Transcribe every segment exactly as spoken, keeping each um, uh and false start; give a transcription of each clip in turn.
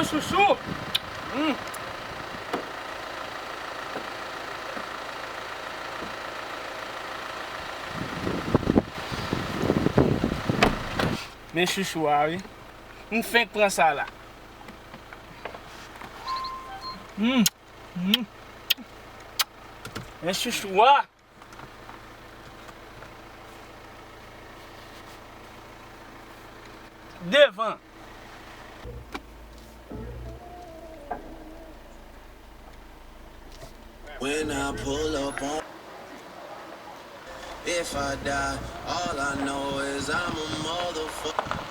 Chouchou. Hmm. Men chouchou a, wi. M fenk pran sa la. Hmm. Hmm. Men chouchou a. Devan. When I pull up on, if I die, all I know is I'm a motherfucker.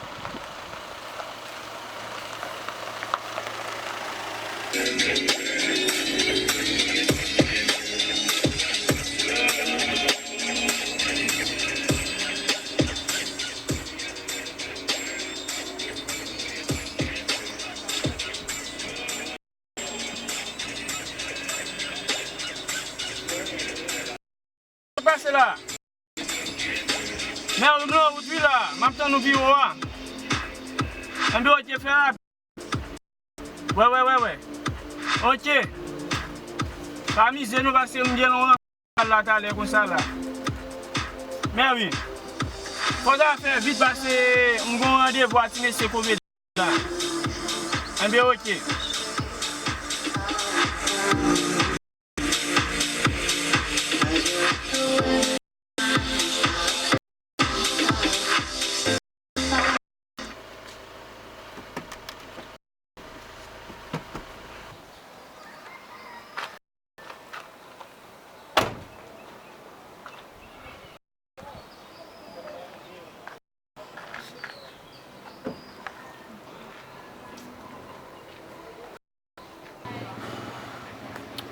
Pase la. Men ou nan wout wi la, m ap tann ou pi wo a. Enben, ok, fè rapid. Wè, wè, wè, wè. Ok. Pa amize nou paske m gen yon randevou la talè konsa la. Men wi. Fò sa fè vit paske m gen yon randevou a ti mesye komedi la. Enben, ok.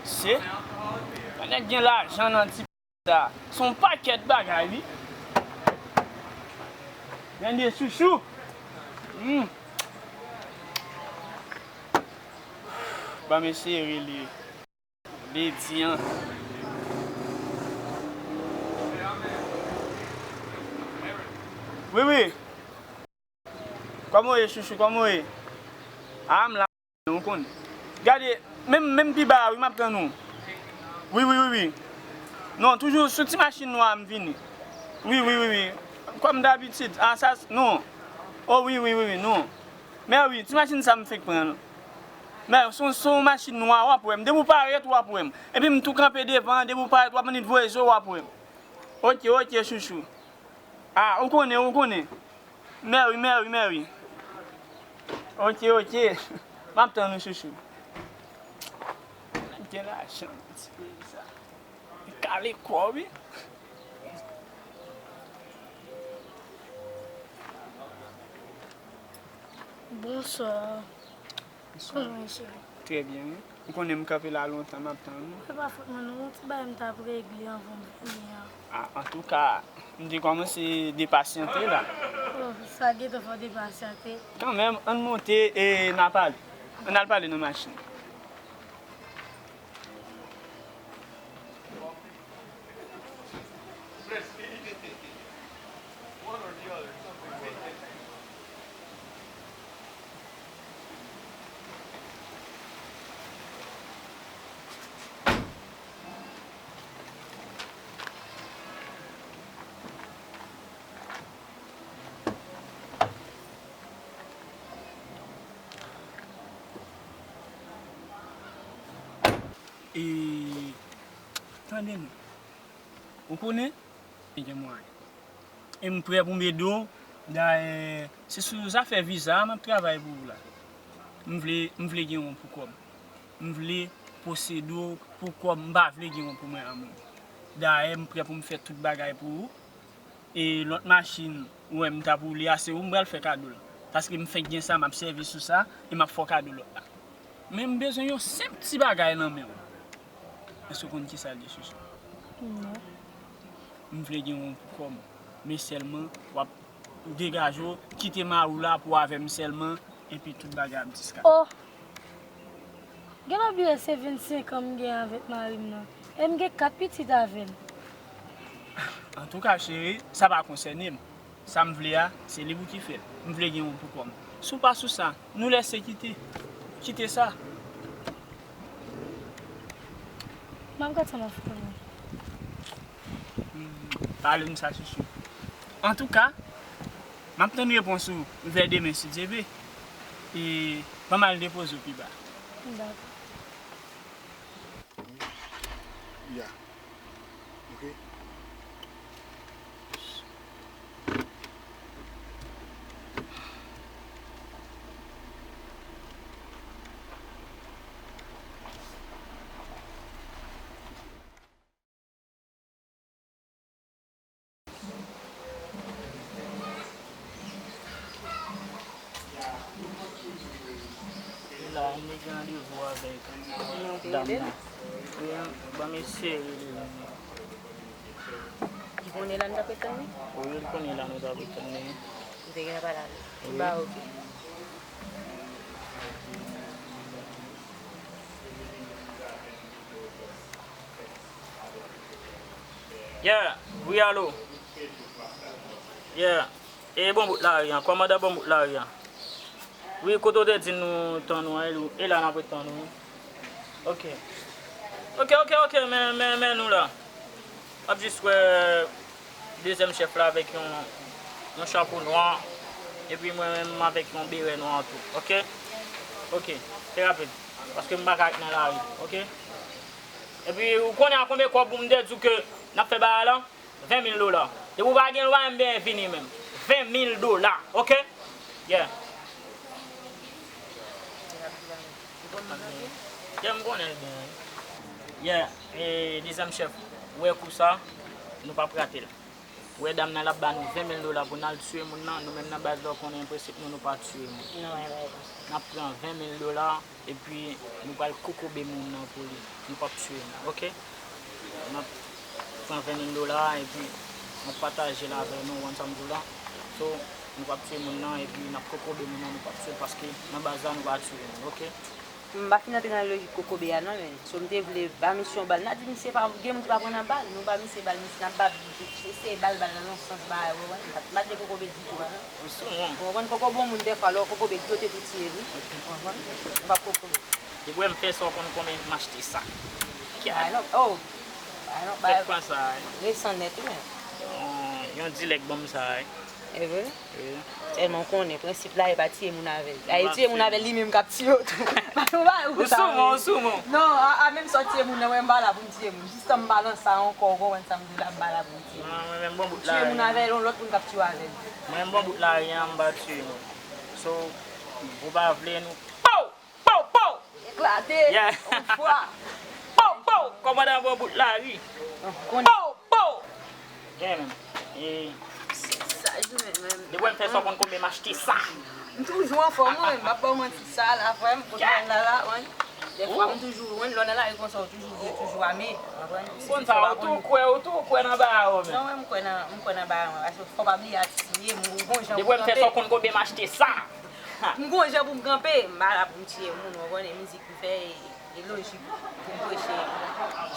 Se, pa nèg gen lajan nan ti peyi sa. Se yon pakèt bagay, wi. Tande chouchou. Hmm. Ban m eseye rele Ledi an. Wi, wi. Kòman w ye, chouchou? Kòman w ye? A, m la, ou konnen. Gade, menm, menm pi ba a, wi, m ap tann ou. Wi, wi, wi, wi. Non, toujou sou ti machin nwa a m vini. Wi, wi, wi, wi. Kòm dabitid. A, sa, non. O, wi, wi, wi, wi, non. Men wi, ti machin sa m fenk pran. Men se yon, se yon machin nwa, w ap wè m. Depi w parèt, w ap wè m. Epi m tou kanpe devan, depi w parèt, w ap annik voye zo, w ap wè m. Ok, ok, chouchou. A, ou konnen, ou konnen. Mèwi, mèwi, mèwi. Ok, ok. M ap tann ou, chouchou. Gen lajan, ti peyi sa. Li kale kò, wi. Bonswa. Bonswa. Kòman w ye, cheri? Trè byen, wi. Ou konnen m kanpe la lontan, m ap tann ou. Se pa fòt mwen, non. Yon ti bagay m t ap regle anvan m vini an. A, antouka, m te kòmanse depasyante la. O, sa gentan fè w depasyante? Kanmenm, ann monte e n a pale. Ann al pale nan machin. E, tande non. Ou konnen? Gen mwayen. E m prè pou m ede w. Dayè, se sou zafè viza a m ap travay pou ou la. M vle, m vle gen yon pou kò m. M vle posede w pou kò m. M pa vle gen yon pou mwen an menm. Dayè, m prè pou m fè tout bagay pou ou. E lòt machin, ou wè m t ap woule a, se ou m pral fè kado l. Paske m fenk gen sa, m ap sèvi sou sa, e m ap fè w kado lòt la. Men m bezwen yon senp ti bagay nan men w. Èske w konn kisa l ye, chouchou? Non. M vle gen yon pou kò m. Men sèlman, w ap degaje w, kite mari w la pou w avè m sèlman, epi tout bagay ap diskale. O! Gen lè w bliye se vennsenk an m gen avèk mari m nan. E m gen kat pitit avè l. Antouka, cheri, sa pa konsène m. Sa m vle a, se li pou ki fè l. M vle gen yon pou kò m. Si w pa sou sa, nou lèse kite. Kite sa. M ap gad sa m ap fè pou nou. Pale m sa, chouchou. Antouka, m ap tann repons ou vè demen, si Dye vle. E ban m al depoze w pi ba. Dakò. Yeah. Ok. La, m te gen randevou avèk dam nan. Wi, ban m eseye rele l. Li konnen la nou t ap ret tann li? Wi, l konnen la nou t ap ret tann li. Ou te gentan pale avè l? Ba, oke. Yeah, wi, alo. Yeah. E bon bout lari an, kòmandan bon bout lari an. Wi, kote w te di nou tann ou an, e la n ap ret tann ou. Ok. Ok, ok, ok, men, men, men nou la. W ap jis wè dezyèm chèf la avèk yon, yon chapo nwa, epi mwen menm avèk yon berè nwa tou, ok? Ok, se rapid, paske m pa ka ret nan lari, ok? Epi ou konnen a konbyen kòb ou m te di w ke n ap fè bagay la? Ven mil dola. Depi w pa gen lwa, m byen vini menm. Ven mil dola, ok? Yeah. Yeah, m konnen l byen. Yeah, e, dezyèm chèf, ou wè kou sa, nou p ap rate l. Ou wè dam nan l ap ba nou ven mil dola pou n al tiye moun nan, nou menm nan baz la w konnen prensip nou, nou pa tiye moun. N ap pran ven mil dola, epi nou pral kokobe moun nan pou li. Nou p ap tiye moun, ok? N ap pran ven mil dola a, epi n ap pataje l avè nou, ou konn sa m di w la. So, nou p ap tiye moun nan, epi n ap kokobe moun nan, nou p ap tiye l, paske nan baz la, nou pa tiye moun, ok? M pa fin antre nan lojik kokobe a non, men. So, m te vle ba misye yon bal. N a di misye pa gen moun ki pa pran nan bal. Nou ba misye bal, misye n ap ba, eseye bal bal nan yon sans bagay, ou konprann? M pa t vle kokobe ditou a non. Ou konprann? Koko bon moun dèfwa, lè w kokobe ditou, te tou tiye li. Ou konprann? M p ap kokobe. Depi w wè m fè sa, w konn konbyen m achte sa. Bay non, oh. Bay non, bay. Fèk pran sa, wi. Resan nèt, wi, men. Yon, yon dilèk ban m sa, wi. E vre? Wi. Sèlman w konnen, prensip la, e pa tiye moun avè l. A, e tiye moun avè l, li menm k ap tiye w tou. Ou sou mwen, ou sou mwen. Non, a, a menm sa w tiye moun nan, mwen m pa la pou m tiye moun. Jis tan m pa nan sa ankò, ou konprann sa m di w la, m pa la pou m tiye moun. Mwen menm bon bout la. Tiye moun avè l, yon lòt moun k ap tiye w avè l. Mwen menm bon bout la, ri an, m pa tiye moun. So, ou pa vle nou. Pow! Pow! Pow! Eklate! Yeah. Yon fwa. Pow! Pow! Kòmandan bon bout la, ri. Pow! Pow! Gen menm. E. Saj ou menm, menm. Depi w wè m fè sa, w konn konbyen m achte sa. M toujou anfòm, wi, m p ap ba w manti. Sa la, frè m, pou jwenn la, la, wi. Dèfwa, m toujou, wi, lè w nan lari konsa, w toujou vle, toujou ame, w konprann? M konn sa, ou tou kwè, ou tou kwè nan bagay ou menm. Non, wi, m kwè nan, m kwè nan bagay mwen, paske fò w pa bliye atis m ye, m gon jan pou m kanpe. Depi w wè m fè sa, w konn konbyen m achte sa. M gon jan pou m kanpe, m pa la pou m tiye moun, w konnen, mizik m fè, e, e lojik pou m preche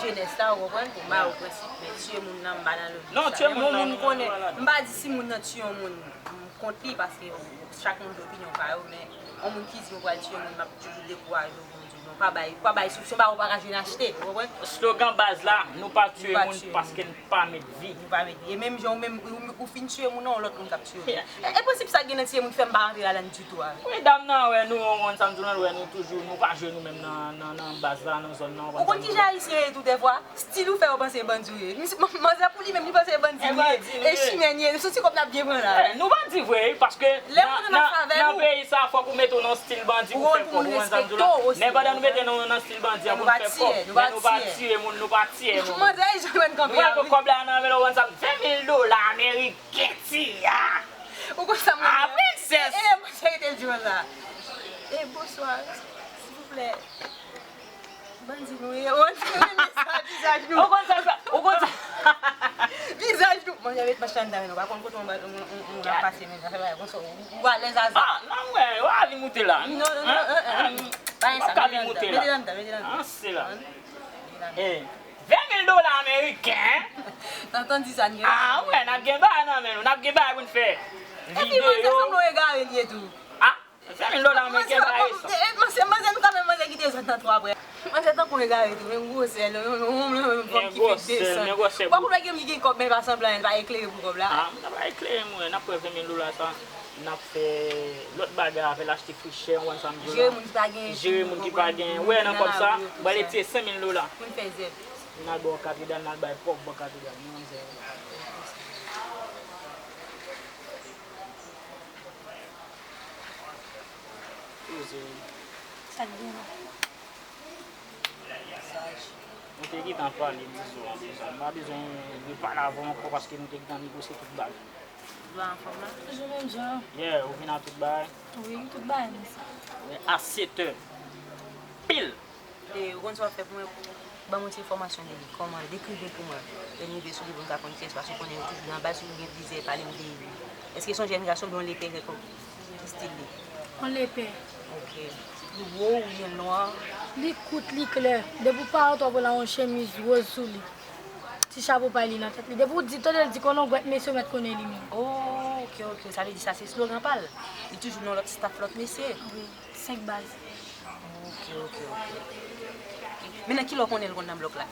jenès la, w konprann, pou m ba yo prensip, men tiye moun nan, m pa nan lojik sa. Non, tiye moun nan, m konnen, m pa di si moun nan tiye yon moun, m kont li, paske chak moun gen opinyon pa yo, men yon moun ki di yo pral tiye moun, m ap toujou dekouraje w pou m di w non, pa bay, pa bay soupsyon, bagay ou pa ka jwenn achte, w konprann? Slogan baz la, nou pa tiye moun paske n pa met vi. Nou pa met vi. E menm jan ou menm, ou, ou fin tiye moun nan, yon lòt moun k ap tiye w tou. E, e prensip sa k gen nan tiye moun ki fè m pa rantre ladann ditou a. Wi, dam nan wè nou, ou konn sa m di w lan, l wè nou toujou, nou pa jwe nou menm nan, nan, nan baz la, nan zòn nan, ou konn sa m di w lan. Ou konn kijan ayisyen ye tou dèfwa? Stil ou fè yo panse bandi w ye. Misye, man-, manzè pou li menm, li panse bandi nou ye. E chimè n ye. Nou sou ti kòb n ap byen pran la. Eh, nou bandi vre, wi, paske nan, nan, nan peyi sa, fòk ou mete w nan stil bandi pou fè kòb, ou konn sa m di w lan. Men pandan nou mete nou nan stil bandi an, pou n fè kòb, men nou pa tiye moun, nou pa tiye moun. Manzè, e jan jwenn kanpe a, wi. Nou pral pran kòb la nan men l, ou konn sa m, ven mil dola ameriken, ti a. Ou konn sa m renmen. Ah, princess! E, e, manzè rete l di w la. E, bonswa, silvouplè. Bandi nou ye, ou konn vizaj, vizaj nou. Ou konn sa, ou konn sa. Vizaj nou. Bon, yo met mach anndan, nou pa konn kote yon, yon, yon, yon moun ap pase, men sa fè bagay konsa, ou, ou alèz a sa. Ah, non, mwen, ou a vin moute la. Non, non, non, non, non. Pa gen sa, mete l anndan, mete l anndan, mete l anndan. Ah, se la. Eh, ven mil dola ameriken, hein? N ap tann di sa, n gen. Ah, wè, n ap gen bagay nan men nou, n ap gen bagay pou n fè. Epi, mwen te sanble yon egare l ye tou. Ah, Ven mil dola ameriken pa resan. Se manzè nou ka menm manzè ki desann nan twa brè. Manzè tankou egare tou, menm gwosè l, menm, menm, menm, menm fòm ki fèk desann. Ou pa konn wè gen moun ki gen kòb men pa sanblan, l pa eklere pou kòb la. Ah, m ta pa eklere mwen, n ap pran ven mil dola sa, n ap fè lòt bagay avè l, achte frichè, ou konn sa m di w la. Jere moun ki pa gen. Jere moun ki pa gen. Wè nan kòb sa, m pral retire senk mil dola. Pou n fè zèb. N al bò katedral, n al bay pòv bò katedral. Poze. Sa k gen la? Saj. Nou te gentan pale de zo an deja. M pa bezwen repale avè w ankò paske nou te gentan negosye tout bagay. Zo a anfòm la? Toujou menm jan. Yeah, ou vin ak tout bagay? Wi, tout bagay, mèsi. A sèt è. Pil! E, ou konn sa w ap fè pou mwen? Ban m yon ti enfòmasyon de li. Kòman? Dekri l pou mwen. Lè m rive sou li pou m ka konn kiyès, paske ou konnen yo toujou nan baz, ou gen plizyè, pale m de li. Èske se yon jèn gason oubyen yon lepè kèlkonk? Ki stil li? Yon lepè. Ok. Li wo oubyen nwa? Li kout, li klè. Depi w parèt, w ap wè l ak yon chemiz woz sou li. Ti chapo pay li nan tèt li. Depi w di, tande l di konnen yon gwèt mesye, w mèt konnen li menm. Oh, ok, ok. Sa vle di sa se slogan pa l. Li toujou nan lòt staff, lòt mesye. Wi, senk baz. Ok, ok, ok. Men nan kilè w konnen l konn nan blòk la?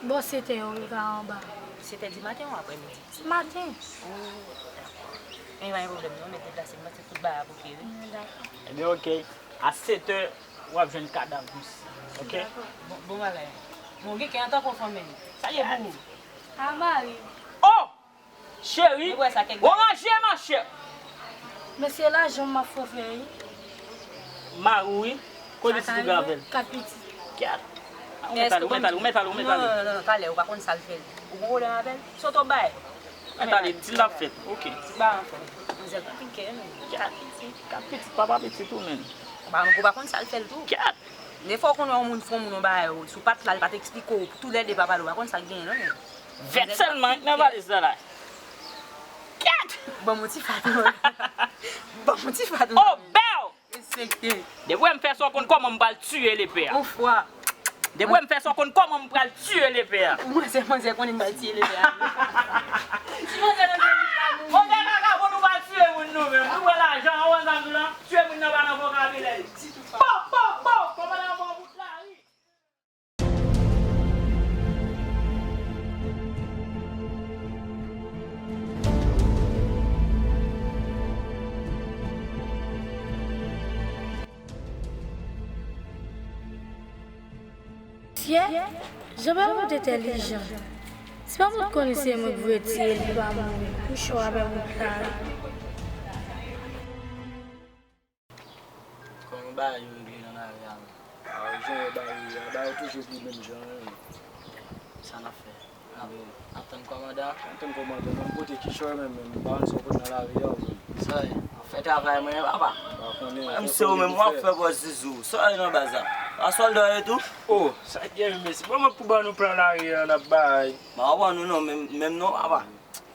Bò sèt è yo rive anba. Sèt è di maten ou aprèmidi? Di maten. Oh, dakò. Men pa gen pwoblèm non, mèt deplase m, paske tout bagay ap oke, wi. Mm, dakò. Ebyen, ok. A sèt è, w ap jwenn kadav misye. Ok? Dakò. Bon, bon bagay. Bon, gen kè antanke w fanm, men. Sa ye pou ou? A mari. Oh! Cheri, ou ranje, machè. Mesye, lajan m ap fè fè, wi. Mari w, wi. Kote pitit ou gen avè l? Kat pitit. Kat. Ou mèt ale, ou mèt ale, ou mèt ale, ou mèt ale. Non, non, non, non, talè, ou pa konn sa l fè l. Ou gon pwoblèm avè l? Sot w bay. Mèt ale, di l ap fèt. Ok. Ti ba anfòm. Manzè konplike, men. Kat pitit, kat pitit, papa pitit ou menm. Ba, ou pa konn sa l fè l tou. Kat. Defwa w konnen yon moun fè yon moun yon bagay, si w pa t la, li pa t eksplike w, toulède pa pale, w pa konn sa k genyen, non, men. Vèt sèlman k nan valiz la la. Kèt! Ban m yon ti fat, non. Ban m yon ti fat, non. Oh, bèw! Respekte. Depi w wè m fè sa, w konn kòman m pral tiye lepè a. Yon fwa. Depi w wè m fè sa, w konn kòman m pral tiye lepè a. Ou manzè, manzè konnen m pral tiye lepè a. Ti manzè nan gen li pa moun. Manzè vagabon, nou pral tiye moun nou menm. Nou pran lajan, ou wè sa m di w la? Tiye moun nan pa nan vokabilè. Ditou pa. Pow, pow, pow! Kòmandan bò bout lari. Syè, jan pa moun entèlijan. Si pa moun konnen se mwen k voye tiye li pa mouri, pou cho a pa moun klare. Kòman bagay yo regle nan lari a menm? A, jan yo bagay yo ye a, bagay yo toujou vle menm jan an, men. Sa n ap fè? N ap, n ap tann kòmandan? N ap tann kòmandan, menm kote ki chòy menm, menm, m pa konn sa w pot nan lari a, menm. Sa ye? Fè travay mwen, papa. M pa konnen. Menm se ou menm, w ap fè bò zizou. Sa ye nan baz la? A sòlda w ye tou? Oh, sa k gen, mesye? Bon, mwen pou ban nou plan lari a, n ap bay. M pa ban nou non, menm, menm non, papa.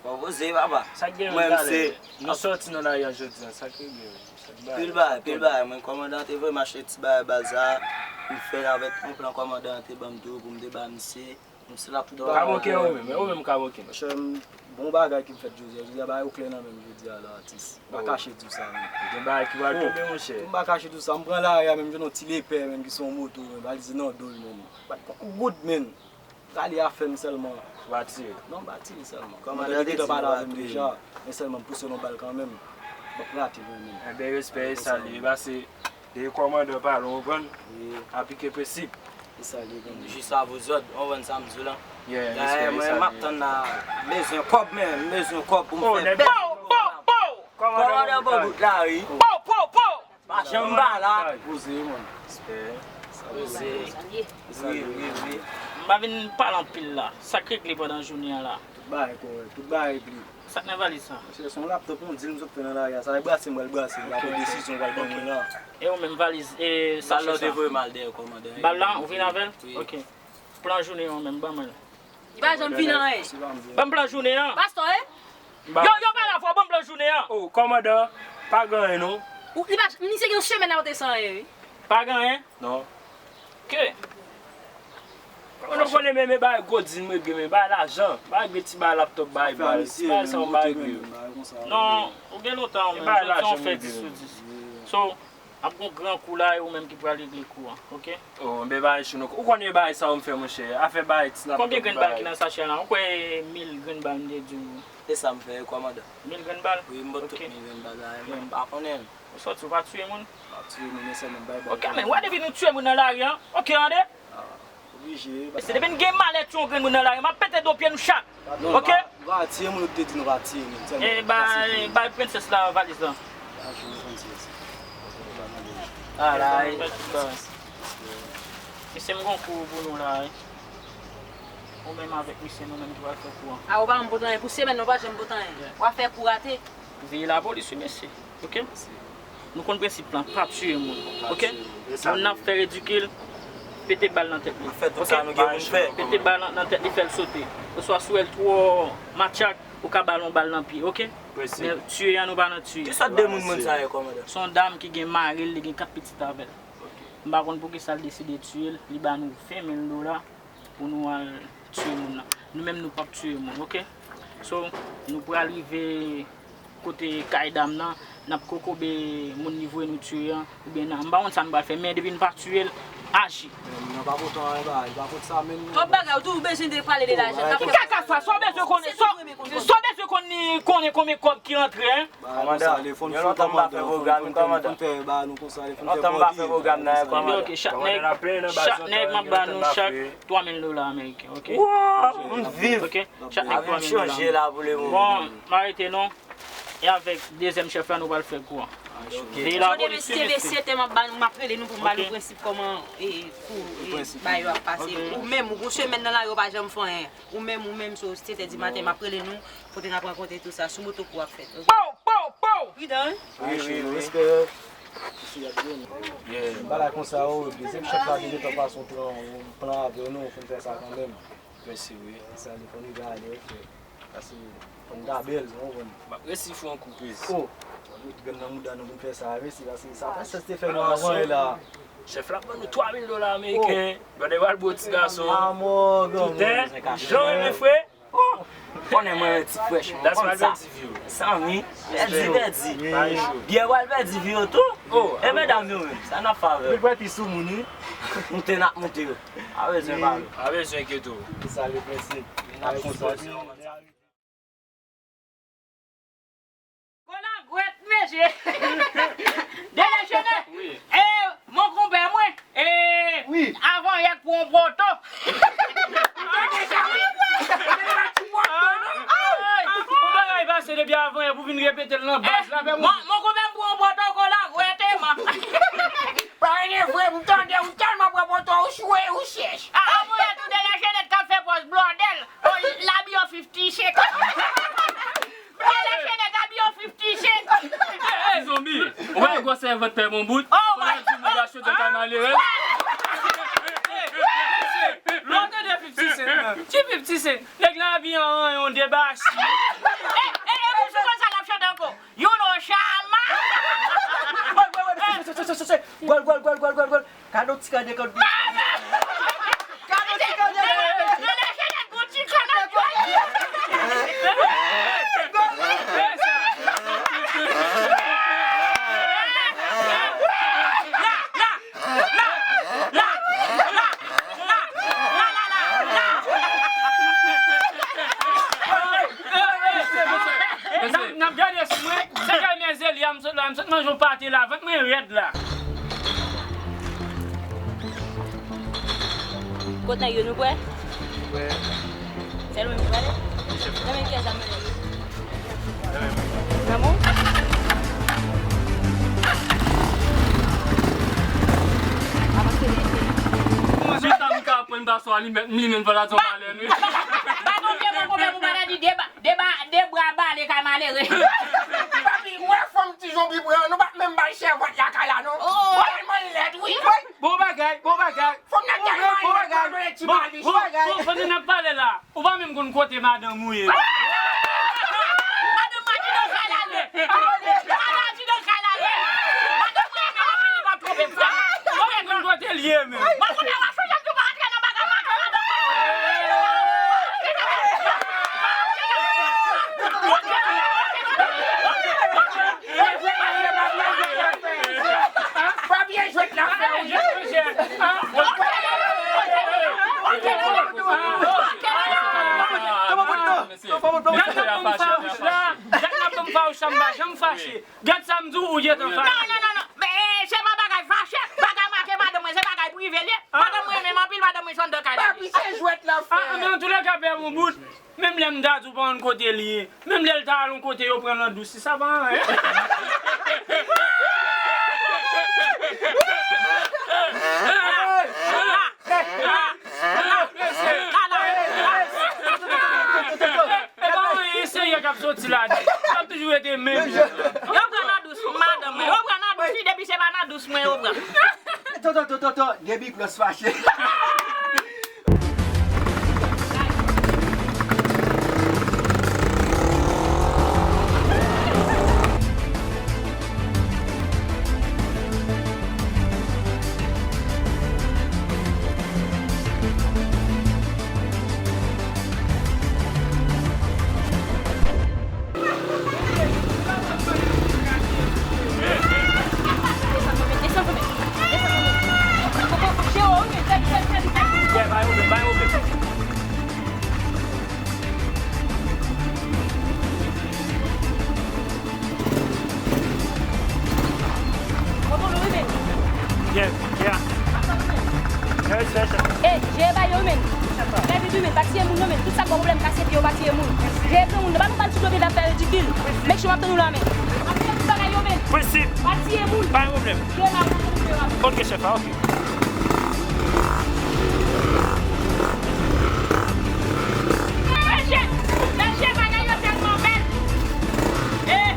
Fò poze, papa. Sa k gen menm talè? Nou sòti nan lari a jodi a, sa k regle menm? Pil bagay, pil bagay. Mwen, kòmandan te voye m achte ti bagay baz la, pou m fè avèk yon plan kòmandan te ban m tou, pou m te ba misye. Misye l ap dòmi. Kamoken ou menm, ou menm kamoken. Monchè, m, bon bagay ki m fèt jodi a. Jodi a, bagay yo klè nan men m jodi a la, atis. M pa kache di w sa, menm. Gen bagay ki pral tonbe, monchè. M pa kache di w sa. M pran lari a, menm, m jwenn yon ti lepè, menm, ki sou yon moto, menm, valiz nan do l, menm. Bat yon kout goud, menm. Rale afè m sèlman. Ou pa tire? Non, m pa tire sèlman. Kòmandan te di gentan pale avè m deja, men sèlman m pouse l yon bal kanmenm. M ap rate mwen menm. Enben, respè e salye, pase de kòmandan pale, w konprann? Wi. Aplike prensip. E salye kanmenm. Jis a vozòd, w konprann sa m di w la? Yeah, respè e salye. Dayè, mwen, m ap tann la, m bezwen kòb, men, m bezwen kòb pou m fè bèl. Pow, pow, pow! Kòmandan bò bout la, wi. Pow, pow, pow! Pa janm ba la. Poze, man. Respè. Poze. Wi, wi, wi. M pa vin pale anpil la. Sa k regle pandan jounen an la? Tout bagay kòrèk, tout bagay regle. Sa k nan valiz sa? Se, se yon laptop, yon deal m sot fè nan lari a. Sa e brase m pral brase. M pa pran desizyon pral ban mwen la. E ou menm valiz, e sachè sa? Bal la ou te voye m al dèyè kòmandan. Bal la, ou vin avè l? Wi. Ok. Plan jounen an menm, ban mwen l. Li pa janm vin anyen. Ban m plan jounen an. Pastè, eh? Yo, yo, pale avè w, ban m plan jounen an. Oh, kòmandan, pa gen anyen non. Ou, li pa, misye gen yon semèn la yo te san anyen, wi. Pa gen anyen? Non. Ke? Kòmandan konnen men, men bagay gwo din m regle, men bagay lajan, bagay regle ti bagay laptop, bagay bal, ti bagay sa yon bagay regle. Non, ou gen lontan ou menm, jodi a w fè dis sou dis. So, Ap gon gran kou la, e ou menm ki pral regle kou an, oke? Oh, men bagay cho, non. Ou konnen bagay sa yo m fè, monchè. Afè bagay ti laptop. Konbyen grenn bal ki nan sachè la? Ou kwè mil grenn bal m te di w? E sa m fè, kòmandan. Mil grenn bal? Wi, m pot tout mil grenn bal la, men m pa konnen. Ou sòti, ou pa tiye moun? M pa tiye moun, men sèlman m bay bal. Oke, men wè depi nou tiye moun nan lari an, oke, ande. Ah, oblije. Mesye, depi n gen malè tiye yon grenn moun nan lari an, m ap pete do pye nou chak. Oke? Nou pa tiye moun, nou te di nou pa tiye moun. E bay, bay prensès la valiz la. Ala. Mesye, m gon kou pou nou la, wi. Ou menm avèk misye, nou menm ki pral fè kou an. A, ou pa janm pote anyen. Pou semèn nan, ou pa janm pote anyen. W ap fè kou rate. Veye lapolis, wi, mesye. Oke? Nou konn prensip lan, pa tiye moun. Oke? Moun nan ap fè ridikil, pete bal nan tèt li. Fè tout sa nou gen pou n fè. Pete bal nan, nan tèt li, fè l sote. Oswa si w wè l twò matyak, ou ka ba l yon bal nan pye, oke? Men tiye a, nou pa nan tiye. Kisa de moun moun sa yo, kòmandan? Se yon dam ki gen mari l, li gen kat pitit avè l. M pa konn poukisa l deside tiye l, li ba nou ven mil dola pou nou al tiye moun nan. Nou menm nou p ap tiye moun, oke? So, nou pral rive kote kay dam nan, n ap kokobe moun li voye nou tiye an, oubyen nan, m pa konn sa nou pral fè, men depi n pa tiye l, aji. Men moun nan pa pote anyen ba, li pa pote sa menm non. Twòp bagay, ou toujou bezwen de pale de lajan. Kaka sa, sa w bezwen konnen, sa w bezwen konnen, konnen konbyen kòb ki rantre, en? Kòmandan, gen lontan m pa fè pwogram, kòmandan. Lontan m pa fè pwogram nan, kòmandan. Oke, chak nèg, chak nèg m ap ba nou chak twa mil dola ameriken, oke? Wow, m viv. Oke, chak nèg twa mil dola. Avèm chanje la pou le moman. Bon, m arete non. E avèk dezyèm chèf la, nou pral fè kou an. Veye lapolis, wi, mesye. Sete m ap ba nou, m ap rele nou pou m ba nou prensip kòman, e, kou, e, bagay yo ap pase. Ou menm, ou gon semèn nan lari, ou pa janm fè anyen. Ou menm, ou menm, so, sete di maten, m ap rele nou, kote n ap rankontre tout sa, sou moto kou ap fèt, oke? Pow, pow, pow! Pridan, wi. Wi, wi, wi. Bagay konsa, o, dezyèm chèf la te gentan pase yon plan, yon plan avè nou, fò n fè sa kanmenm. Mèsi, wi. Sa li fò n rive ale, oke. Pase, fò n gabe l, ou konprann. M ap resi fè yon kou, prezis. O, nou met grenn nan mouda nou pou n fè sa, mèsi, pase sa, pase te fè nou avan la. Chèf la ban nou twa mil dola ameriken. Gade, w al bo ti gason. Amò, granmoun. Jan w renmen fre. Oh! Konnen mwen yon ti frèch, mwen konn sa. Sanmi, pèdi, pèdi. Byè w al pèdi vi yo tou. Oh, e medam yo menm, sa n ap fè avè yo? Li pral pi sou moun, wi. Moute n ap moute yo. Pa bezwen pale. Pa bezwen enkyete w. Sa le prensip. N ap konsa. Kolangwèt, mesye. Dele chene. Wi. E, mon konpè mwen. E, wi. Avan yè k pran yon poto. Ou tande sa, wi? Ou tande sa, ti poto, non? Ay, yon bagay pase depi avan yè pou vin repete l nan baz la, fè moun. Mon, mon konpè m pran yon poto, kolangwèt, e, man. Pa gen vre, m tande ou tèlman pran poto, ou chwe, ou chèch. A, a, mwen, tou Dele Jenèt k ap fè pòz blòdèl. Oh, labi yo fifty cent. Dele Jenèt abi yo fifty cent. Ti zonbi, ou wè gwosè vant pè bon bout. Oh my God. Fò n di moun achte yon kay malere. Lè w tande fifty cent nan. Ki fifty cent? Nèg la abi an ranyon debachi. E, e, e, pou sou konsa l ap chante ankò. You know Shama. Wè, wè, wè, se, se, se, se, se. Gòl, gòl, gòl, gòl, gòl, gòl. Kado ti kade kòd. Kado ti kade kòd. N ap, n ap gade sou mwen, se kay mèzeli a m sot la, m sot manje yon pate la, vant mwen rèd la. Kot nèg yo, nou prè? Prè. Se nou menm ki prale? Nan men kiyès ap mennen? Nan men mwen. Nan mwen? Avanse, mesye. Chita m ka pran paswa li mèt m li menm fò la di yon balèn, wi. Ba nou vye mwen konbyen pou pa ta di deba. De ba, de bra bale kay malere. Papi, ou wè fanm ti zonbi pran, nou pa t menm bay sèvant lakay la, non. Oh. Ou tèlman lèd, wi. Bon bagay, bon bagay. Fanm nan tèlman lèd, bon bagay. Bon, bon, pandan n ap pale la, ou pa menm konn kote madanm ou ye. Madanm mwen di nan kay la, non. Madanm mwen di nan kay la, non. Madanm mwen, men w ap fini pa twonpe m sa. Ou pa menm konn kote l ye, menm. Mwen konn w ap fè jan tou pa antre nan bagay madanm mwen. Sa m pa janm fache. Gad sa m di w, ou gentan fache. Non, non, non, non. Men, se pa bagay fache. Bagay m ak madanm mwen, se bagay prive l ye. Madanm mwen renmen m anpil, madanm mwen se anndan kay la. Papi, se jwèt l ap fè. Ah, men antoulèka, pè Boubout, menm lè m ta di w pa konn kote l ye, menm lè l ta al yon kote, yo pran nan dous, sa pa anyen. E pa anyen serye k ap soti ladan. L ap toujou rete menm jan. Yo pran nan dous madanm mwen. Yo pran nan dous, wi, depi se pa nan dous mwen yo pran. Tonton, tonton, tonton, depi Prince fache. Yeah, yeah. Respè, chèf. Ey, jere bagay yo, wi, men. Fè vit, wi, men. Pa tiye moun, non, men. Tout sa k ba w pwoblèm, kase pye yo, pa tiye moun. Jere granmoun, nan pa nou ba l ti dlo vide, l ap fè ridikil. Make sure m ap tann ou la, men. Ap jere tout bagay yo, men. Prensip. Pa tiye moun. Pa gen pwoblèm. Jere bagay yo, men. Ok, chèf la, ok. Mesye, mesye, bagay yo tèlman bèl. Eh.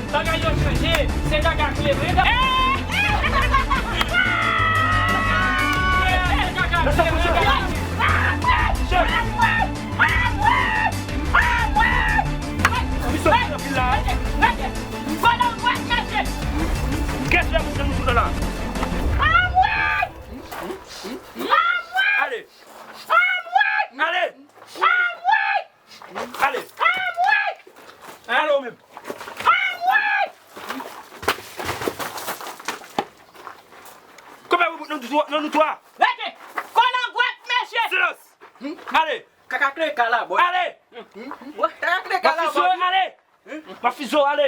Bagay yo chanje, se kaka kleren. Eh! Se kaka kleren. Misye anpil la. Kèt la, misye nou sou la. Ale. Ale. Ale. Ale ou menm. Konbyen bout nan nou twa, nan nou twa? Rete. Kòlangwèt, mesye. Silans. Ale. Kaka kle kalabwa. Ale. Kaka kle kalabwa. Ale. M ap fize w, ale.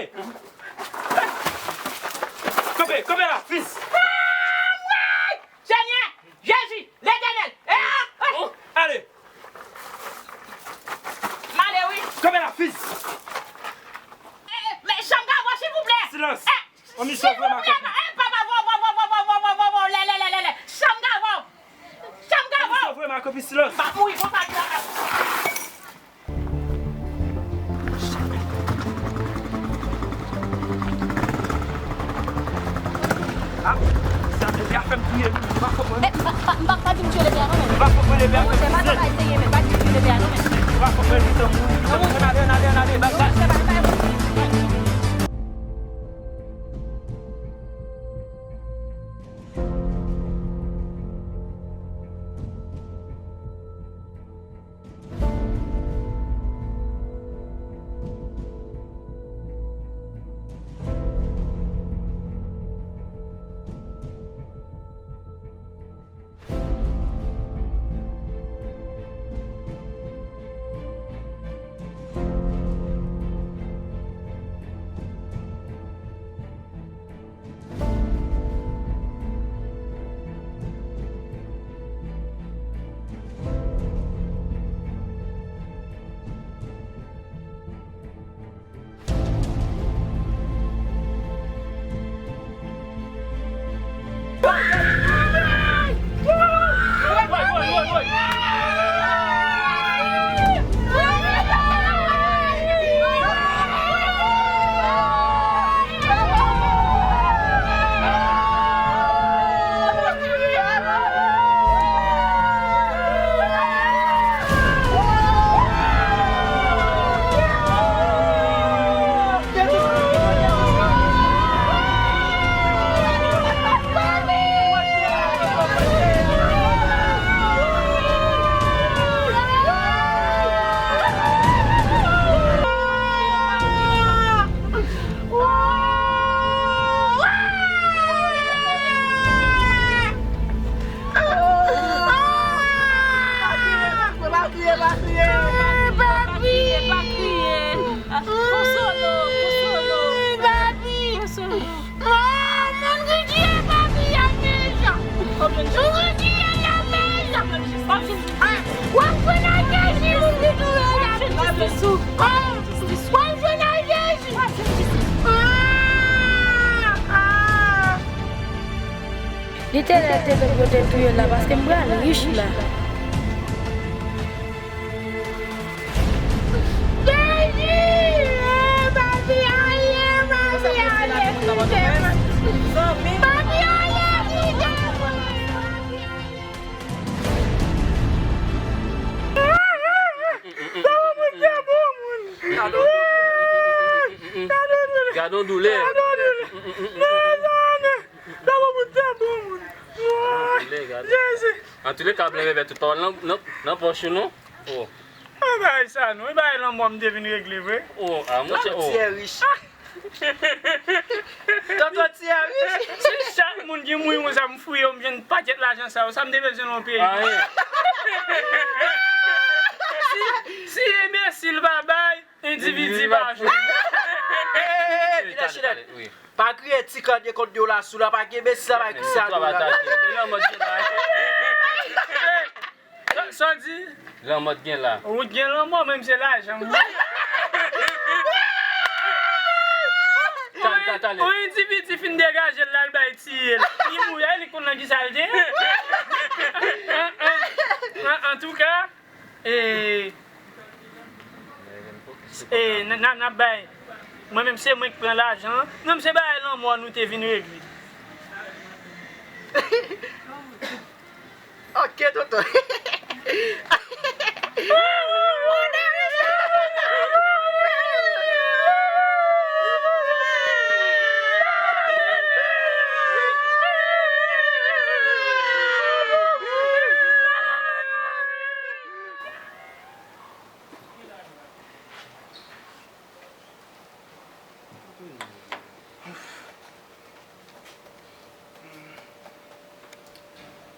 Kanpe, kanpe la, fiz. Anmwey! Senyè Jezi, Letènèl. Eh, ah, ah. Ale. M ale, wi. Kanpe la, fiz. Eh, men chanm gavò, silvouplè. Silans. Eh, on misyon vrèman kanpe. Eh, papa, vo, vo, vo, lè, lè, lè, lè, lè. Chanm gavò. Chanm gavò. On misyon vrèman kanpe, silans. M ap mouri konsa, di la. Ah, sa deja fè m kriye, wi. M pa konprann. Eh, pa, pa, m pa, pa di m tire lepè a non, men. M pa konprann lepè a. Non, monchè, pa travay serye, men. Pa di m tire lepè a non, men. M pa konprann li tankou, tankou, ann ale, ann ale, ann ale, bay, bay. Non, monchè, bay, bay. Sou. Ah! W ap jwenn a Jezi! Ah! Ah! Li te lè te vle pou yo te touye l la, paske m pral rich la. Jezi! Eh, papi, ale, papi, ale, kite mwen. Papi, ale, kite mwen. Sa va pou tè bon moun. Gade yon doulè. Gade yon doulè. Gade yon doulè. Sa va pou tè bon moun. Gade yon doulè, gade. Jezi. Antouleka, byen bèbè, tout pawòl nan, nan, nan pòch ou non. Oh. An bagay sa non, e bagay lanmò m te vin regle vre. Oh, ah, monchè, oh. Ti Erich. Tonton Thierry. Si chak moun ki mouri konsa m fouye yo, m jwenn pakèt lajan sa yo, sa m te bezwen nan yon peyi. Anyen. Si, si enbesil pa bay, endividi pa jwenn. Hey, hey, hey, hey, Pinèchinèt. Pa kriye ti kanye kont yo la sou la, pa gen enbesil la, pa kriye sa nou la. E lanmò t gen la. Sa, sa w di? Lanmò t gen la. Ou t gen lanmò, men m se lajan m. Talè, talè, talè. Yon endividi fin degaje l la, l bay tiye l. Li mouri, li konn nan ki sa l te ye. An, an, an, antouka, e, e, n, n, n ap bay. Mwen menm se mwen k pran lajan an. Non, m se bagay lanmò nou te vin regle. Ok, tonton.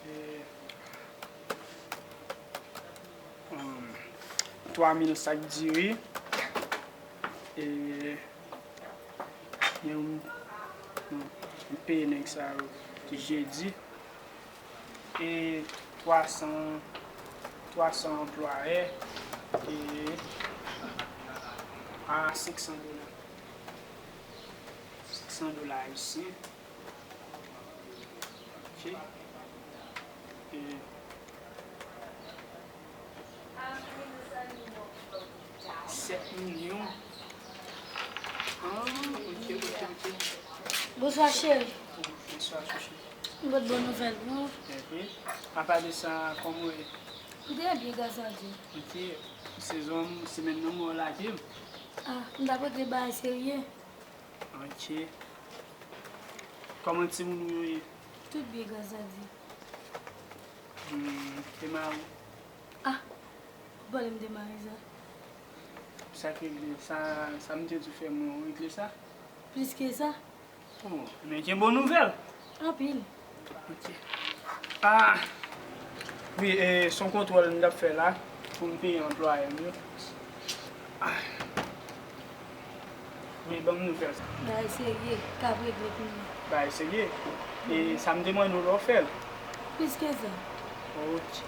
E, um, twa mil sak diri. E, gen yon, m peye nèg sa yo jedi. E twa san, twa san anplwayè, e a senk san dola. Senk san dola ayisyen. Ok. E sèt milyon. Ah, ok, ok, ok. Bonswa, cheri. Bonswa, chouchou. M pot bon nouvèl pou ou. Epi, apa de sa, kòman w ye? M trè byen, gras a Dye. Ok. Sezon, semèn nan, mwen lage m. Ah, m t ap regle bagay serye. Ok. Kòman timoun ou yo ye? Tout byen, gras a Dye. Hmm, e mari w? Ah, ou pale m de mari sa. Sa k regle, sa, sa m te di w fè mwen, ou regle sa? Plis ke sa. Oh, men gen bon nouvèl. Anpil. Ok. Ah, wi, e, se yon kontwòl m t ap fè la pou m peye anplwaye m yo. Ah. Wi, ban m nouvèl. Bagay serye, k ap regle kounye a. Bagay serye? E sa m te mande w la w fè l? Plis ke sa. Ok.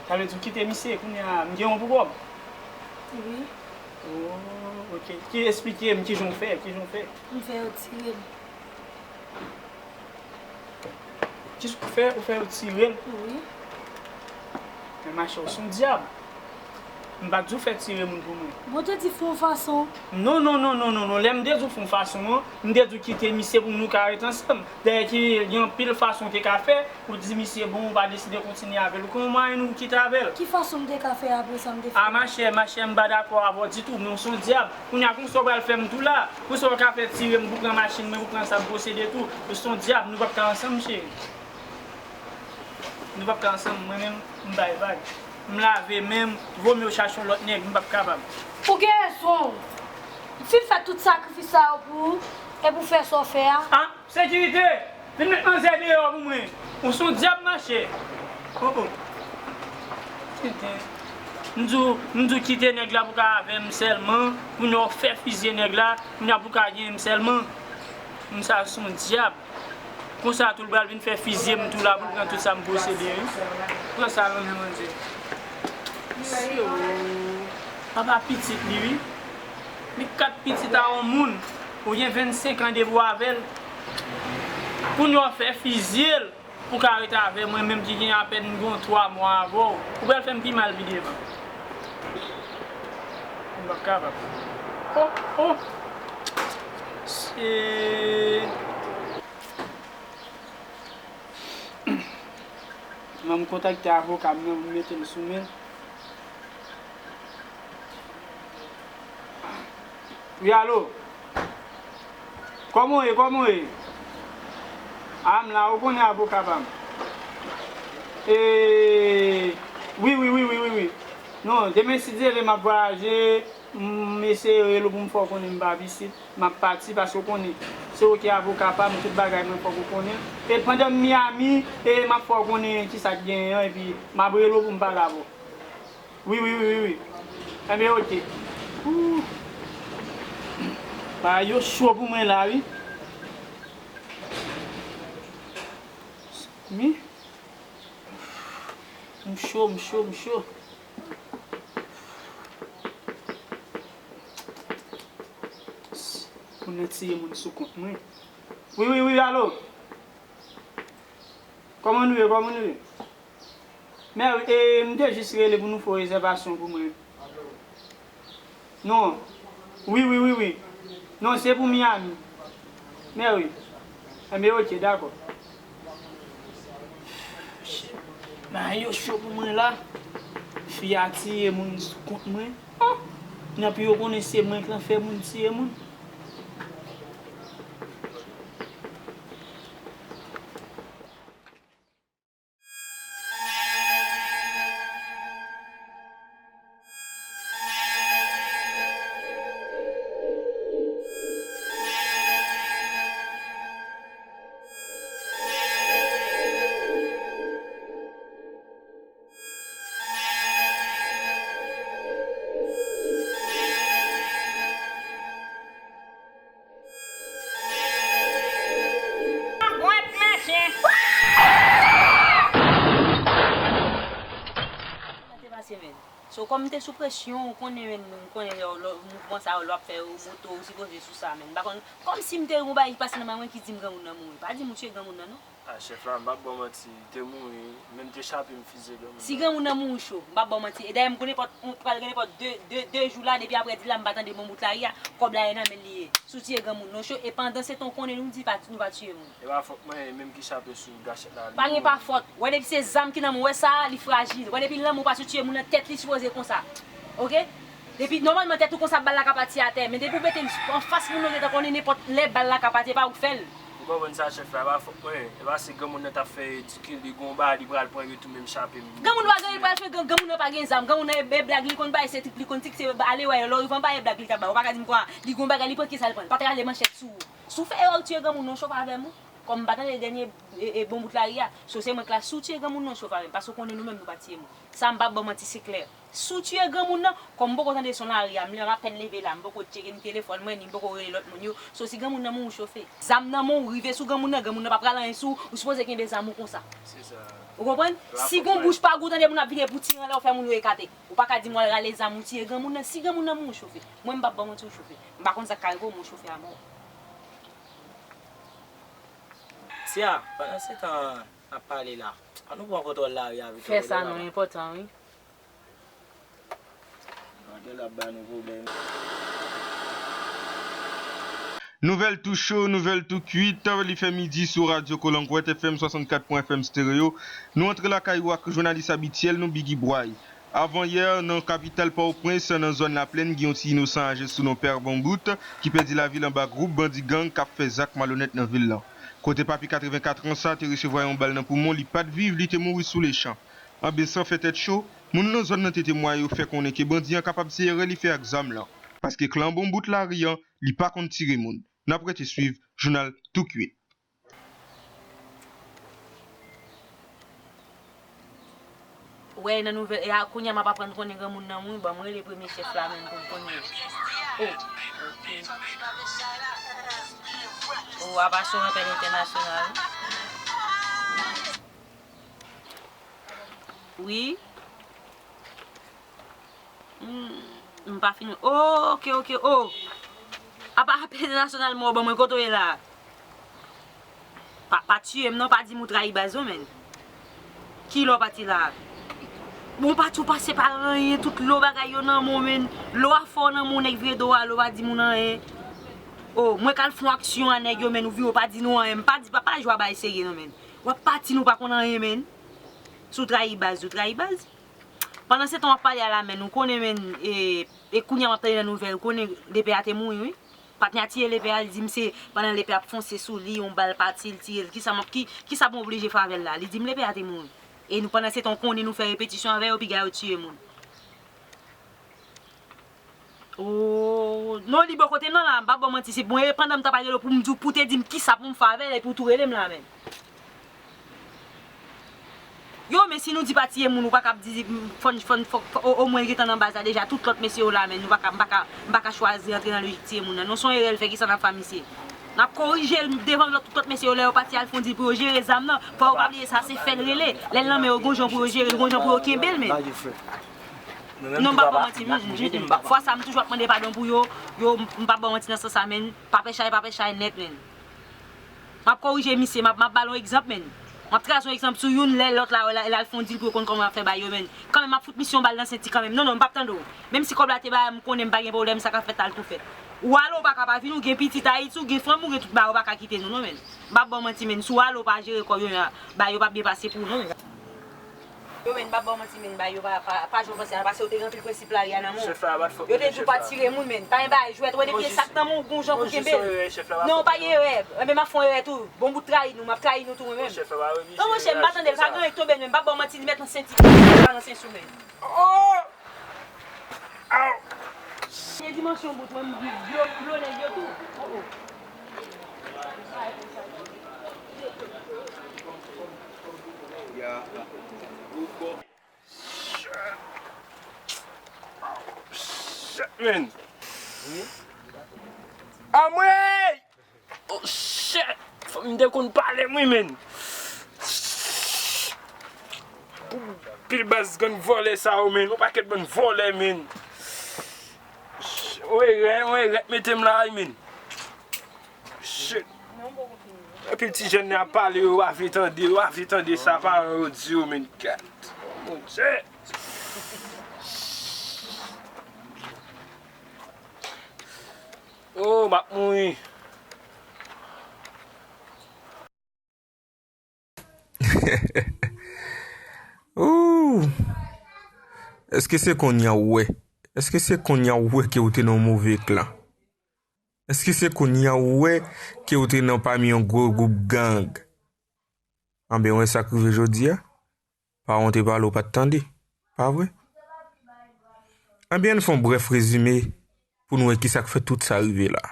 Sa vle di w kite misye kounye a, m gen yon pwoblèm? Wi. Oh, ok. Ki, esplike m kijan w fè, kijan w fè? M fè yo tire m. Kisa w fè? Ou fè yo tire l? Wi. Men machè, w se yon dyab. M pa t di w fè tire moun pou mwen. Bon, te di fè yon fason. Non, non, non, non, non, non. Lè m te di w fè yon fason an, m te di w kite misye pou nou ka ret ansanm. Dayè ki gen anpil fason w te ka fè, ou di misye bon, ou pa deside kontinye avè l. Ou konn yon mwayen ou kite avè l. Ki fason m te ka fè apre sa m te fè? A, machè, machè, m pa dakò avè w ditou, men w se yon dyab. Kounye a, konsa w pral fè m tou la. Konsa w ka fè tire m pou pran machin mwen, pou pran sa m posede tou. Ou se yon dyab, nou p ap ka ansanm, cheri. Nou p ap ka ansanm, mwen menm, m bay vag. M lave men m, vomye w chache yon lòt nèg, m p ap kapab. Ou gen rezon. Fin fè tout sakrifis sa yo pou ou, epi w fè sa w fè a. Ah, sekirite! Vin met manzè deyò pou mwen. Ou se yon dyab, machè. Oh, oh. Tenten. M di w, m di w kite nèg la pou ka avè m sèlman. Kounye a w fè fizye nèg la. Kounye a pou ka gen m sèlman. M sa se yon dyab. Konsa tou l pral vin fè fizye m tou la pou l pran tout sa m posede, wi. Pran sa nan men manzè. Si, oh. Papa pitit li wi. Li kat pitit a yon moun. Ou gen vennsenk an depi w avè l. Kounye a w fè fizye l pou w ka rete avè mwen, menm ki gen apèn gon twa mwa avè w. Ou pral fè m pi mal pi devan. M p ap kapab. Oh, oh. Se Mwen, m kontakte avoka m nan, m mete l sou men l. Wi, alo? Kòman w ye? Kòman w ye? A, m la, ou konnen avoka pa m. E, wi, wi, wi, wi, wi, wi. Non, demen, si Dye vle, m ap vwayaje. M eseye rele w pou m fè w konnen m pa pisit, m ap pati, paske w konnen, se ou ki avoka pa m, tout bagay mwen fòk ou konnen. E pandan m Miami, e m ap fè w konnen kisa k genyen an, epi m ap rele w pou m pale avè w. Wi, wi, wi, wi, wi. Enben, oke. Ooh. Bagay yo cho pou mwen la, wi. Wi. M cho, m cho, m cho. Moun nan tiye moun sou kont mwen. Wi, wi, wi, alo. Kòman nou ye, kòman nou ye? Mè, e, m te jis rele pou nou fè yon rezèvasyon pou mwen. Non. Wi, wi, wi, wi. Non, se pou Miami. Mè wi. Enben, oke, dakò. Bagay yo cho pou mwen la. Fi a tiye moun sou kont mwen. Oh! Nan pi yo konnen se mwen k lan fè moun tiye moun. Sa te pase, menn. So, kòm m te sou presyon, ou konnen, menn, ou konnen lè, lè, mouvman sa yo, lè w ap fè yo, moto, ou sipoze sou sa, menn. M pa konn, kòmsi m te yon bagay ki pase nan men mwen ki di m granmoun nan mouri. Pa di m ou tiye granmoun nan, non. A, chèf la, m p ap ba w manti, li te mouri, men m te chape m fizye granmoun nan. Si granmoun nan mouri cho, m p ap ba w manti. E dayè, m gon nenpòt, m pral gen nenpòt de, de, de jou la, depi aprè di la, m pa tande bon bout lari a, kòb la e nan men l li ye. Si w tiye granmoun nan cho, e pandan se tan w konnen nou di pa, nou pa tiye moun. E pa fòt mwen, e menm ki chape sou gachèt la, li mouri. Pa gen pa fòt. Wè depi se zam ki nan men w, wè sa a, li frajil. Wè depi lanmou pa sou tiye moun nan, tèt li sipoze konsa. Oke? Depi, nòmalman, tèt ou konsa, bal la ka pati atè. Men depi w mete l anfas moun nan, ou gentan konnen nenpòt lè bal la ka pati, e pa ou k fè l. Ou konprann sa, chèf la, e pa fòt mwen. E pa se granmoun nan t ap fè ridikil, li gon bagay, li pral pran, yo tou menm chape m. Granmoun pa gen, li pral fè, gran-, granmoun nan pa gen zam. Granmoun nan e, e blag li konn bay, se trik li konn trik, se ale wè yo, lè w rive anba, e blag li ka ba w. Ou pa ka di m kwa, li gon bagay, li pran ki sa l pran. Pa t rale manchèt sou ou. Si w fè erè, w tiye granmoun nan, w cho pa avè m, wi. Kòm m pa tande dènye, e, e, bon bout lari a, so se mwen k la, si w tiye granmoun nan, w cho pa avè m, paske w konnen nou menm nou pa tiye moun. Sa m p ap ba w manti, se klè. Si w tiye granmoun nan, kòm m poko tande son lari a, m lè m apèn leve la, m poko tcheke ni telefòn mwen, ni m poko rele lòt moun yo. So si granmoun nan mouri, w cho fè. Zam nan men w, rive sou granmoun nan, granmoun nan pa pral anyen sou ou, ou sipoze kenbe zam ou konsa. Se sa. Ou konprann? Si gon bouch pa gou, tande moun ap vide pou tire anlè w, fè moun yo ekate. Ou pa ka di m w al rale zam ou tiye granmoun nan. Si granmoun nan mouri, w cho fè. Mwen m p ap ba w manti, w cho fè. M pa konn sa k ka rive w, men w cho fè a mò. Tia, pandan se tan n ap pale la, ann nou pran kontwòl lari a vit. Fè sa non, enpòtan wi. Gade l ap ba nou pwoblèm. Nouvèl tou cho, nouvèl tou kwit, li fè midi sou radyo Kolangwèt F M swasannkat pwen F M Stereo. Nou antre lakay ou ak jounalis abityèl nou, Biggy Bwoy. Avan yè, nan kapital Pòtoprens, nan zòn Laplèn, gen yon ti inosan aje sou non Pè Bonbout ki pèdi lavi l anba gwoup bandi gang k ap fè zak malonèt nan vil lan. Kote papi katrevenkat an sa te resevwa yon bal nan poumon, li pa t viv, li te mouri sou lechan. Anben, san fè tèt cho, moun nan zòn nan te temwaye yo fè konnen ke bandi an kapab se erè li fè ak zam lan, paske klan Bonbout lari an, li pa konn tire moun. N ap rete swiv jounal tou kwit. Wè, nan nouvèl, e a, kounye a m ap aprann konnen granmoun nan mouri, ban m rele premye chèf la menm pou m konnen. Oh, ok. Oh, apa sou apèl entènasyonal. Wi. Hmm. M pa fin. Oh, oke, oke, oh. Apa apele nasyonal mwen, ban mwen kote w ye la. Pa, pa tiye m non, pa di m ou trayi baz non, menn. Kilè w pati la? Bon, pati w pase pa anyen, tout lo bagay yo nan men w, menn. Lo a fè w nan men w, nèg vire do a, lo pa di moun anyen. Oh, mwen k al fè yon aksyon a nèg yo, menn, ou vire w pa di nou anyen. M pa di, pa, pa jwe a bay serye non, menn. W ap pati, nou pa konn anyen, menn. Si w trayi baz, ou trayi baz. Pandan se tan w ap pale a la, menn, ou konnen, menn, e, e kounye a m ap tande nan nouvèl, konnen lepè a te mouri, wi. Patnè a tiye lepè a, li di m se pandan lepè ap fonse sou li, yon bal pati, li tiye l. Kisa m ap, ki, kisa m oblije fè avè l la? Li di m lepè a te mouri. E nou, pandan se tan, w konnen nou fè repetisyon avè yo, piga yo tiye moun. Oh, non, li bò kote m nan la, m p ap ba w manti, se bon, e pandan m t ap pale de l pou m di w, pou te di m kisa pou m fè avè l, epi w tou rele m la, menn. Yo, men si nou di pa tiye moun, ou pa kab di, fòn, fòn, fò, fò, o, omwen gentan nan baz la deja, tout lòt mesye yo la, men nou pa ka, m pa ka, m pa ka chwazi antre nan lojik tiye moun nan. Non, se yon erè l fè, kisa n ap fè a misye? N ap korije l devan lòt, tout lòt mesye yo, lè yo pati al fè yon dil pou yo jere zam nan, fò yo pa bliye sa, se fè l rele. Lè l nan men yo, gon jan pou yo jere l, gon jan pou yo kenbe l, men. Non, m p ap ba w manti, m, m, m, fwa sa, m toujou ap mande padon pou yo, yo, m, m p ap ba w manti nan sans sa, men, pa pè chay, pa pè chay nèt, men. M ap korije misye, m ap, m ap ba l yon egzanp, menn. M ap traze yon egzanp sou youn, lè lòt la, lè, lè al fè yon dil pou yo konn kòman y ap fè bay yo, menn. Kanmenm, m ap fout misye yon bal nan senti kanmenm. Non, non, m p ap tande w. Menm si kòb la te bay, m konnen m pa gen pwoblèm, sa k ap fèt la, l tou fèt. Ou ale, ou pa ka pa vini, ou gen pitit Ayiti, ou gen fanmi, ou gen tout bagay, ou pa ka kite nou, non, menn. M p ap ba w manti, menn. Si w ale, ou pa jere kò yo, bagay yo p ap byen pase pou ou, non, menn. Yo, menn, m p ap ba w manti, menn, bay yo pa, pa, pa jan w panse a, paske yo te gen anpil prensip lari a nan men w. Yo te di w pa tire moun, menn. Pa gen bagay jwèt, ou wè depi e sak nan men w, gon jan pou kenbe l. Non, pa gen erè. Enben, m ap fè yon erè tou. Bon bout trayi nou, m ap trayi nou tou, mwen menm. Non, monchè, m pa tande l, pa gen anyen k tonbe l, menn. M p ap ba w manti, li mèt nan senti, pa nan senti, menn. Oh! Aw! Gen dimansyon bout, mwen, m blo, blo nèg yo tou. Oh, oh. Shit, man. Amwey! Oh, shit! Fanm te konn pale m, wi, man. Pil baz gang vòlè sa yo, man. Yon pakèt bann vòlè, man. Yon erè, yon erè mete m la, wi, man. Shit. Epi ti jèn nan ap pale, yo pa vle tande, yo pa vle tande sa paran yo di yo, men gad. Mon Dye. Oh, m ap mouri. Ooh. Èske se kounye a w wè? Èske se kounye a w wè ke w te nan yon move klan? Èske se kounye a w wè ke w te nan pami yon gwo gwoup gang? Anben, w wè sa k rive jodi a? Paran w te pale, w pa t tande, pa vre? Anben, ann fè yon brèf rezime pou n wè kisa k fè tout sa rive la.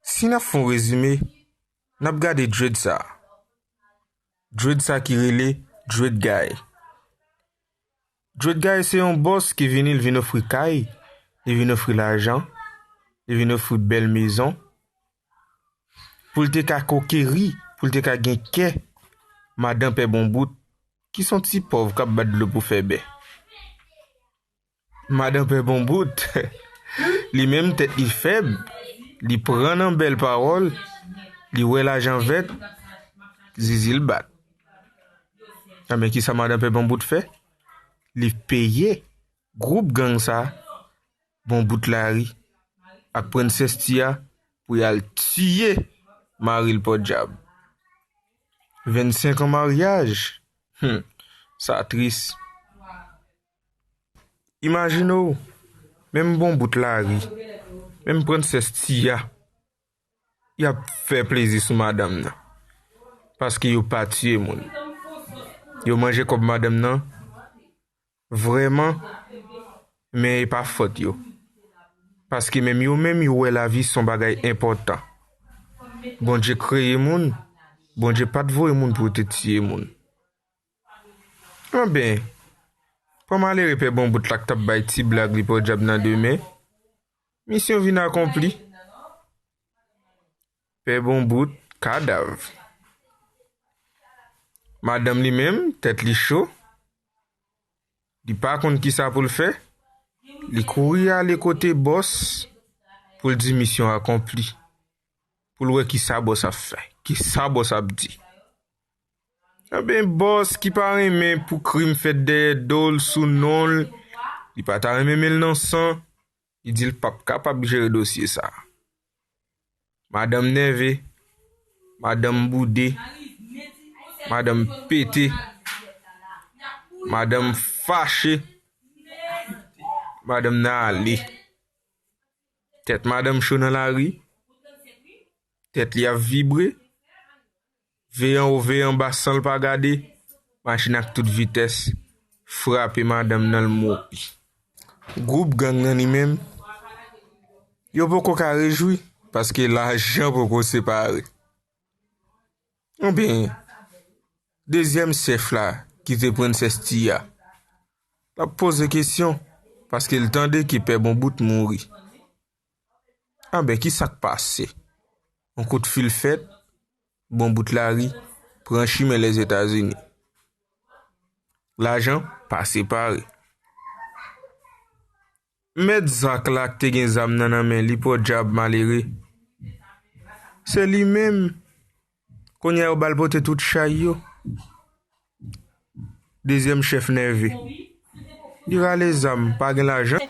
Si n ap fè yon rezime, n ap gade dread sa. Dread sa ki rele Dread Guy. Dread Guy se yon bòs ki vini, l vin ofri kay, li vin ofri lajan, li vin ofri bèl mezon, pou l te ka konkeri, pou l te ka gen kè madan Pè Bonbout, ki se yon ti pòv k ap bat dlo pou fè bè. Madan Pè Bonbout, li menm tèt li fèb, li pran nan bèl pawòl, li wè lajan vèt, zizi l bat. Anben, kisa madan Pè Bonbout fè? Li peye gwoup gang sa, Bonbout Lari, ak Prensès Tia pou y al tiye mari l Pòdyab. Vennsenk an maryaj, hmm, sa tris. Imajine w, menm Bonbout Lari, menm Prensès Tia, y ap fè plezi sou madanm nan. Paske yo pa tiye moun. Yo manje kòb madanm nan, vrèman, men e pa fòt yo. Paske menm yo menm, yo wè lavi se yon bagay enpòtan. Bondye kreye moun, Bondye pa t voye moun pou yo te tiye moun. Anben, pa malere Pè Bonbout la k t ap bay ti blag li Pòdyab nan demen, misyon vin akonpli. Pè Bonbout, kadav. Madanm li menm, tèt li cho. Li pa konn kisa pou l fè. Li kouri ale kote bòs pou l di misyon akonpli. Pou l wè kisa bòs ap fè, kisa bòs ap di. Anben, bòs ki pa renmen pou krim fèt dèyè do l, sou non l, li pa ta renmen men l nan san, li di l p ap kapab jere dosye sa a. Madanm nève, madanm boude, madanm pete, madanm fache, madanm nan ale. Tèt madanm cho nan lari, tèt li ap vibre, veye anwo, veye anba san l pa gade, machin ak tout vitès frape madanm nan, l mouri. Gwoup gang nan li menm, yo poko ka rejwi paske lajan poko separe. Anben, dezyèm chèf la ki te Prensès Tiya, l ap poze kesyon paske l tande ke Pè Bonbout mouri. Anben, kisa k pase? Yon kout fil fèt, Bonbout lari, pran chimen Lèzetazini. Lajan pa separe. Mèt Zak la k te gen zam nan nan men li, podyab malere. Se li menm. Kounye a yo ba l pote tout chay yo. Dezyèm chèf nève. Li rale zam, pa gen lajan.